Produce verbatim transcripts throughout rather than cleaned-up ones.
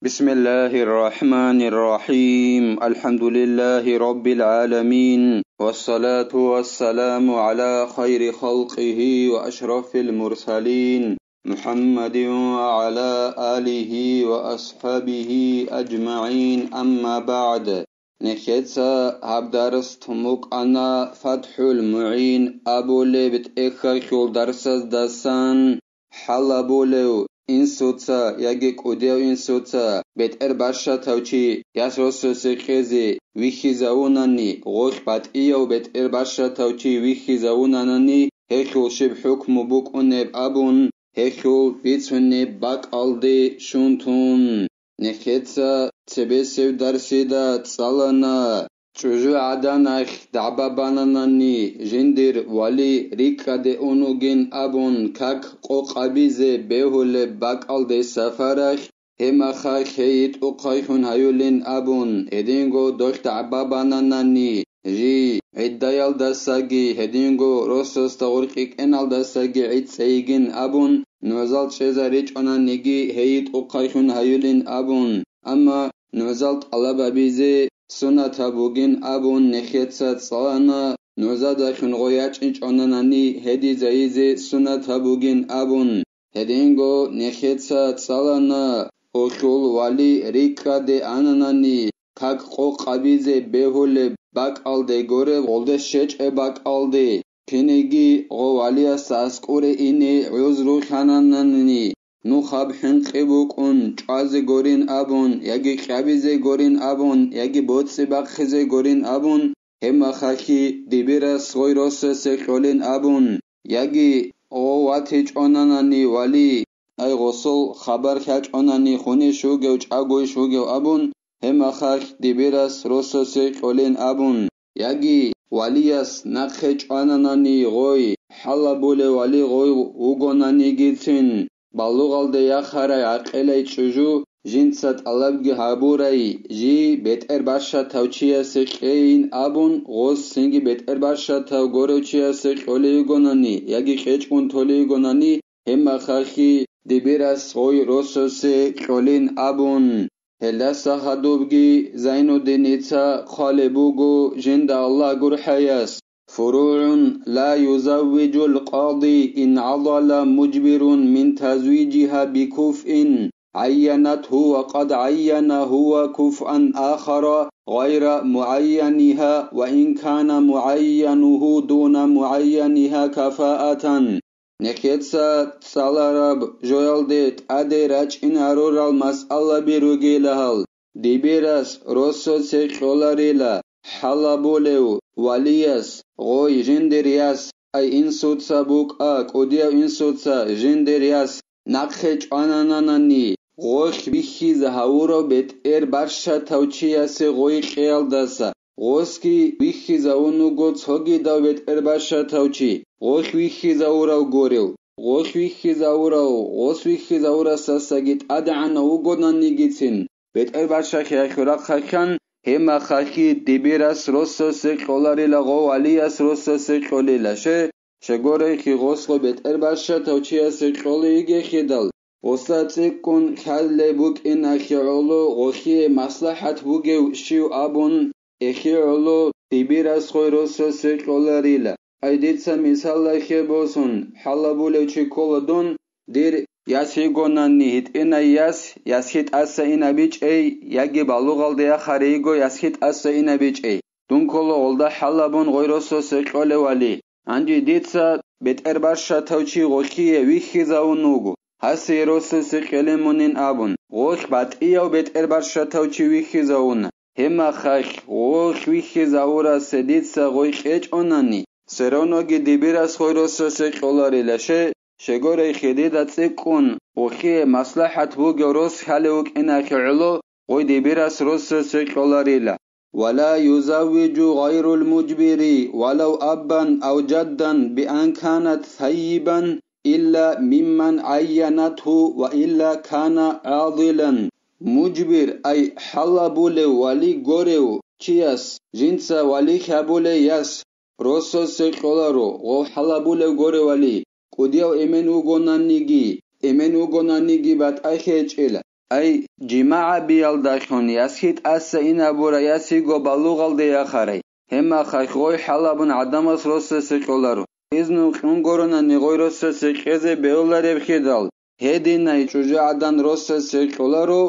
بسم الله الرحمن الرحيم. الحمد لله رب العالمين. والصلاة والسلام على خير خلقه وأشرف المرسلين محمد وعلى آله وأصحابه أجمعين. أما بعد. Нехеца гьаб дарс тумукъана ФатхӀул МугӀин абулеб тӀехьалъул дарсаздасан. ХӀалабулев инсуца яги кӀудияв инсуца бетӀер бащатав чи яс росасе кьезе вихьизавунани, гъолъ батӀияв бетӀер бащатав чи вихьизавунанани, гьелъул щиб хӀукму букӀунеб абун, гьелъул бицунеб бакӀалде щун тун. Нехеца цебесев дарсида цӀалана. ЧӀужу гӀаданалъ дагӀба бананани, жиндир вали рикӀкӀаде ун вугин абун как къокъабизе бегьулеб бакӀалде сафаралъ, гьемахалъ гьей йитӀухъайхун гьаюлин абун, гьединго долъ дагӀба бананани, жий гӀиддаялдасаги гьединго росасда гъоркье кӀеналдасаги гӀицӀей йигин абун, нугӀзал чӀезаричӀонаниги гьей йитӀухъайхун гьаюлин абун, амма нугӀзал тӀалаб гьабизе сунатаб бугин абун нехеца цӀалана, нугӀзадалъун гъой ячӀинчӀонанани гьедизайизе сунатаб бугин абун. Гьединго нехеца цӀалана, гъолъул вали рикӀкӀаде ананани, как къокъабизе бегьулеб бакӀалде гуреб гъолде щечӀеб бакӀалде, кинеги гъо валиясда аскӀуре ине гӀузру лъананани, нухаб хӀинкъи букӀун чӀвазе гурин абун, яги кьабизе гурин абун, яги боцӀи бахъизе гурин абун, гьебмахалъги дибирас гъой росасе кьолин абун, яги гъо ватичӀонанани вали, ай гъосул хабар лъачӀонани хуниш вугев, чӀагойищ вугев абун, гьебмахалъ дибирас росасе кьолин абун, яги валияс нахъе чӀвананани гъой, хӀалабулев вали гъой вугонанигицин, балугъалде яхарай гӀакъилай чӀужу, жинца тӀалабги гьабурай, жий бетӀер бащатав чиясе кьейин абун, гъос цинги бетӀер бащатав гурев чиясе кьолей йигонани яги кьечӀгун толей йигонани, гьебмахалъги дибирас гъой росасе кьолин абун. Гьелдаса хадубги Зайнуддиница хъвалеб буго жинда Аллагь гурхӀаяс: فروع لا يزوج القاضي إن عضل مجبر من تزويجها بكفء عينته وقد عين هو كفءا آخر غير معينها وإن كان معينه دون معينها كفاءة. Нехеца цӀалараб жоялде тӀаде рачӀинарурал масъалаби ругила гьал. Дибирас росасе кьоларила, хӀалабулев валияс гъой жиндир яс, ай инсуца букӀа, кӀудияв инсуца жиндир яс, нахъе чӀванананани, гъолъ вихьизе гьавурав бетӀер бащатав чиясе гъой кьеялдаса, гъосги вихьизавун вуго цогидав бетӀер бащатав чи, гъолъ вихьизавурав гурев, гъолъ вихьизавурав, гъос вихьизавурасдасаги тӀадегӀанав вугонанигицин, бетӀер бащахъе ахирахъалъан, гьебмахалъги дибирас росасе кьоларила гъо валияс росасе кьолила, ще, щегорехи гъослъо бетӀер бащатав чиясе кьолей йигехидал, гъосда цӀикӀкӀун хьаллеб букӀиналъе гӀоло гъолъие маслахӀат бугев щив абун, эхе гӀоло дибирас гъой росасе кьоларила. Ай дица мисаллахе босун, хӀалабулев чи ккола дун, дир яс йигонани гьитӀинай яс, ясги тӀаса инабичӀей, яги балугъалде яхарей йиго ясги тӀаса инабичӀей. Дун ккола гъолда хӀалабун гъой росасе кьолев вали. Гьанже дица бетӀер бащатав чи гъолъие вихьизавун вуго, гьасие росасе кьелин мунин абун, гъолъ батӀияв бетӀер бащатав чи вихьизавуна. Гьебмахалъ гъолъ вихьизавурасе дица гъой кьечӀонани, сероноги дибирас гъой росасе кьоларила, ще, щегорехи дида цӀикӀкӀун гъолъие маслахӀат бугев рос хьалев вукӀиналъе гӀоло гъой дибирас росасе кьоларила. ولا يزوج غير المجبر ولو أبا أو جدا بأن كان ثيبا إلا ممن عينته وإلا كان عاضلا. Мужбир, ай хӀалабулев вали горев чияс жинца вали хьабулей яс росасе кьоларо, гъов хӀалабулев горев вали, кӀудияв эмен вугонаниги, эмен вугонаниги батӀа хечӀила. ай, жимагӀ гьабиялдалъун, ясги тӀаса инабурай, ясиго балугъалде яхарай. Гьеб мехалъ гъой хӀалабун гӀадамас росасе кьоларо. Изну кьун гуронани гъой росасе кьезе бегьулареб хидал, гьединай чӀужугӀадан росасе кьоларо,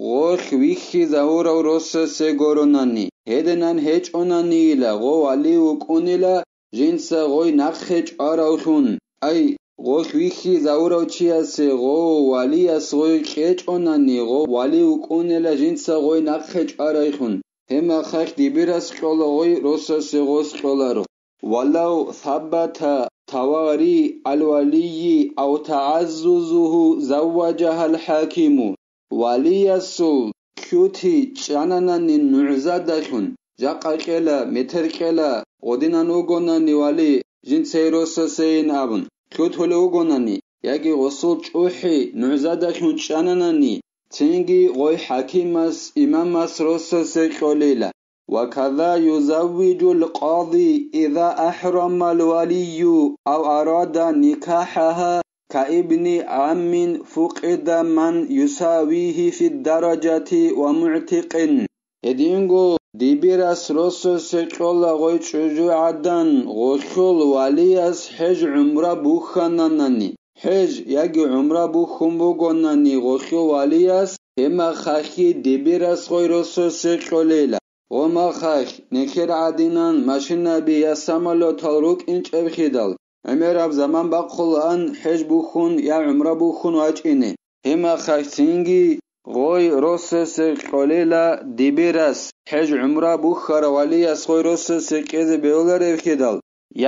гъолъ вихьизавурав росасе гуронани, гьединан гьечӀонанийила, гъо вали вукӀунила, жинца гъой нахъе чӀваравлъун. Ай, гъолъ вихьизавурав чиясе гъо валияс гъой кьечӀонани, гъо вали вукӀунила, жинца гъой нахъе чӀварайхун. Гьеб мехалъ дибирас кьола гъой, росасе гъос кьоларо. Валав саббата тавари аль-валийи ав тагӀаззузуху завважагьал хӀакиму. Валиясул лъути чӀананани нугӀзадалъун, жакъа кьела, метер кьела, гъодинан вугонани вали, жинцай росасейин абун, лъутулев вугонани, яги гъосул чӀухӀи нугӀзадалъун чӀананани, цинги гъой хӀакимас, имамас росасе кьолила. وكذا يزوج القاضي إذا أحرم الولي أو أراد نكاحها كابن عم فقد من يساويه في الدرجة ومعتق. Гьединго дибирас росасе кьола гъой чӀужугӀадан гъолъул валияс хӀеж-гӀумра бухьананани, хӀеж яги гӀумра бухьун бугонани гъолъул валияс, гьеб мехалъги дибирас гъой росасе кьолила. Гъо мехалъ, нехер гӀадинан машинаби я самолетал рукӀинчӀеб хидал, гӀемераб заман бахъулаан хӀеж бухьун я гӀумра бухьун вачӀине. Гьеб мехалъ цинги гъой росасе кьолила дибирас, хӀеж-гӀумра бухьарав валияс гъой росасе кьезе бегьулареб хидал,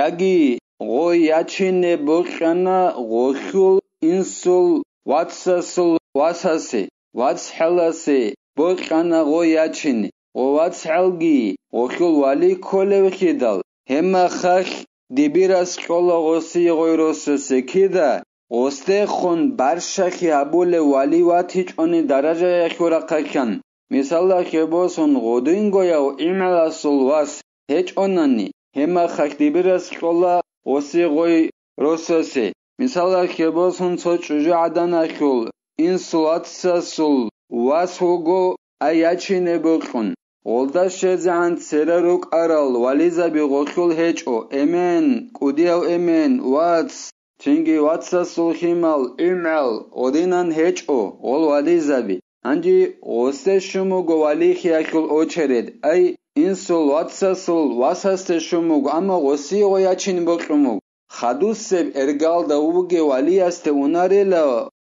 яги гъой ячине бокьана гъолъул инсул вацасул васасе, вацгӀаласе бокьана гъой ячине, гъо вацгӀалги гъолъул вали кколев хидал, гьеб мехалъ дибирас кьола гъосие гъой росасе кида, гъосдехун барщахъи гьабулев вали ватичӀони даражаялъул рахъалъан. Мисалалъе босун, гъодингояв имгӀаласул вас гьечӀонани, гьеб мехалъ дибирас кьола гъосие гъой росасе. Мисалалъе босун, цо чӀужугӀаданалъул инсул вацасул вас вуго, ай ячине бокьун. Гъолда щвезегӀан цере рукӀарал вализаби гъолъул гьечӀо: эмен, кӀудияв эмен, вац, цинги вацасул лъимал, имгӀал, гъодинан гьечӀо гъол вализаби. Гьанже гъосде щун буго валихьиялъул очеред, ай, инсул вацасул васасде щун буго, амма гъосие гъой ячин бокьун буго. Хадусеб эргалда вугев валиясде унарила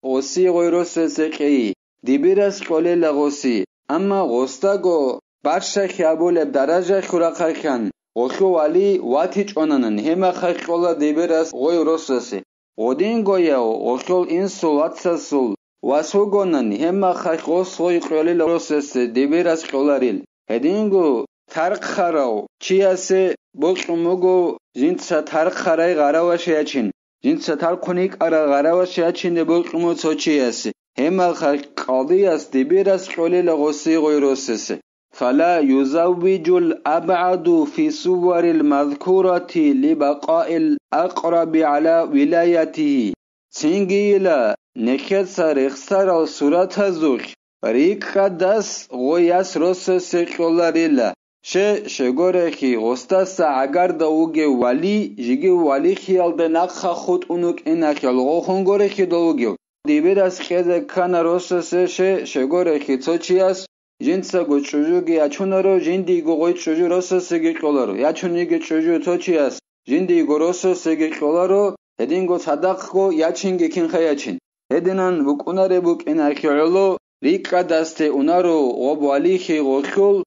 гъосие гъой росасе кьей, дибирас кьолила гъосие, амма гъосдаго барщахъи гьабулеб даражалъул рахъалъан гъолъул вали ватичӀонанан, гьеб мехалъ кьола дибирас гъой росасе. Гъодингояв гъолъул инсул вацасул вас вугонани, гьеб мехалъ гъос гъой кьолила росасе, дибирас кьоларил. Гьединго тархъарав чиясе бокьун буго жинца тархъарай гъараваш ячин, жинца тархъун йикӀарал гъараваш ячине бокьун буго цо чиясе. Гьеб мехалъ къадияс дибирас кьолила гъосие гъой росасе. فلا يزوج الأبعد في الصور المذكورة لبقاء الأقرب على ولايته. Цингийила нехеца рехсарал суратазулъ рикӀкӀадас гъой яс росасе кьоларила. Ще, щегорехи, гъосдаса гӀагарда вугев вали, жиги валихьиялда нахъа хутӀун вукӀиналъе гӀолохун горехи дов вугев. Дибирас кьезе ккана росасе, ще, щегорехи, цо чияс жинцаго чӀужуги ячунаро, жиндиего гъой чӀужу росасеги кьоларо, ячун йиги чӀужу цо чияс жиндиего росасеги кьоларо, гьединго цадахъго ячинги кинха ячин. Гьединан букӀунареб букӀиналъе гӀоло рикӀкӀадасде унаро гъоб валихьи гъолъул,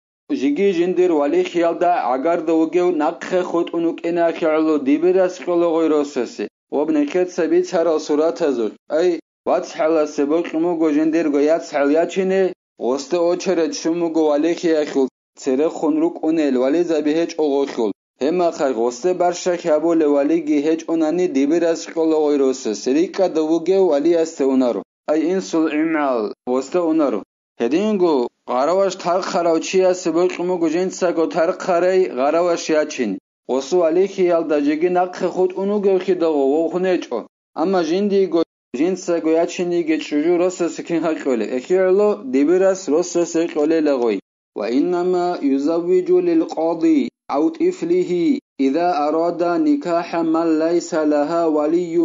жиги жиндир валихьиялда гӀагарда вугев нахъе хутӀун вукӀиналъе гӀоло дибирас кьола гъой росасе. Гъоб нехеца бицарал суратазулъ, ай, вацгӀаласе бокьун буго жиндирго яцгӀал ячине, гъосде очередь щун буго валихьиялъул церехун рукӀунел вализаби гьечӀо гъолъул. Гьеб мехалъ гъосде барщахъи гьабулев валиги гьечӀонани дибирас кьола гъой росасе, рикӀкӀадав вугев валиясде унаро, ай инсул имгӀал гъосде унаро. Гьединго гъараваш тархъарав чиясе бокьун буго жинцаго тархъарай гъараваш ячин, гъосул валихьиялда жеги нахъе хутӀун вугевхидал гъов вохун гьечӀо. Амма жиндиего жинцаго ячиниги чӀужу росасе кин гьакъолеб? ЭхигӀоло дибирас росасе кьолела гъой. وإنما يزوج للقاضي أو طفله إذا أراد نكاح من ليس لها ولي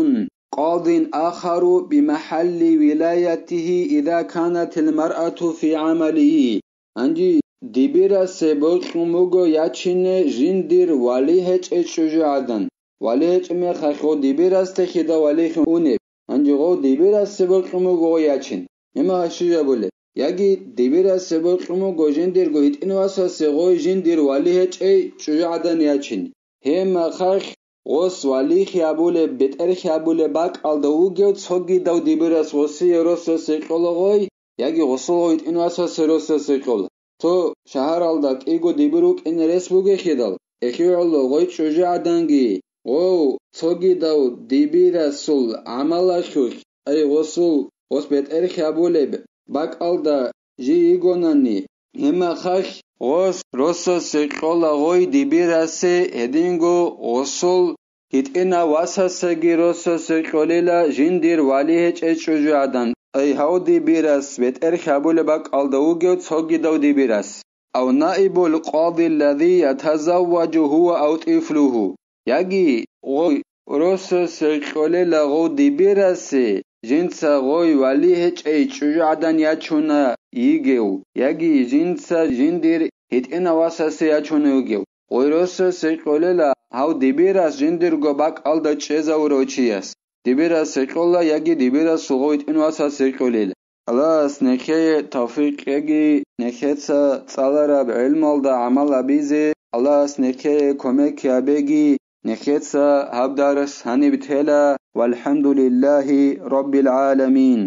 قاض آخر بمحل ولايته إذا كانت المرأة في عمله. Гьанже дибирасе бокьун буго ячине жиндир вали гьечӀей чӀужугӀадан. Вали гьечӀеб мехалъ гъов дибирасде хида валихьун унеб? Гьанже гъов дибирасе бокьун буго гъой ячин. Гьеб мехалъ щиб жабулеб? Яги дибирасе бокьун буго жиндирго гьитӀинав васасе гъой жиндир вали гьечӀей чӀужугӀадан ячин. Гьеб мехалъ гъос валихьи абулеб, бетӀерхьи абулеб бакӀалда вугев цогидав дибирас гъосие росасе кьола гъой, яги гъосул гъов гьитӀинав васасе росасе кьола. Цо шагьаралда кӀиго дибир вукӀине рес бугехидал, эхигӀоло гъой чӀужугӀаданги, гъов цогидав дибирасул гӀамалалъулъ, ай гъосул, гъос бетӀерхьи абулеб бакӀалда жий йигонани, гьеб мехалъ гъос росасе кьола гъой дибирасе гьединго гъосул гьитӀинав васасеги росасе кьолила жиндир вали гьечӀей чӀужугӀадан, ай гьав дибирас бетӀерхьи абулеб бакӀалда вугев цогидав дибирас. أو نائب القاضي الذي يتزوج هو أو طفله. Яги гъой росасе кьолела гъов дибирасе жинца гъой вали гьечӀей чӀужугӀадан ячуна йигев, яги жинца жиндир гьитӀинав васасе ячуна йигев. Гъой росасе кьолела гьав дибирас жиндирго бакӀалда чӀезавурав чияс. Дибирасе кьола яги дибирасул гъов гьитӀинав васасе кьолел. Аллагьас нехее тавфикъ кьеги, нехеца цӀалараб гӀелмалда гӀамал гьабизе Аллагьас нехее кумек гьабеги, нехеца гьаб дарс гьаниб тела, валхӀамдулиллагьи раббил гӀаламин.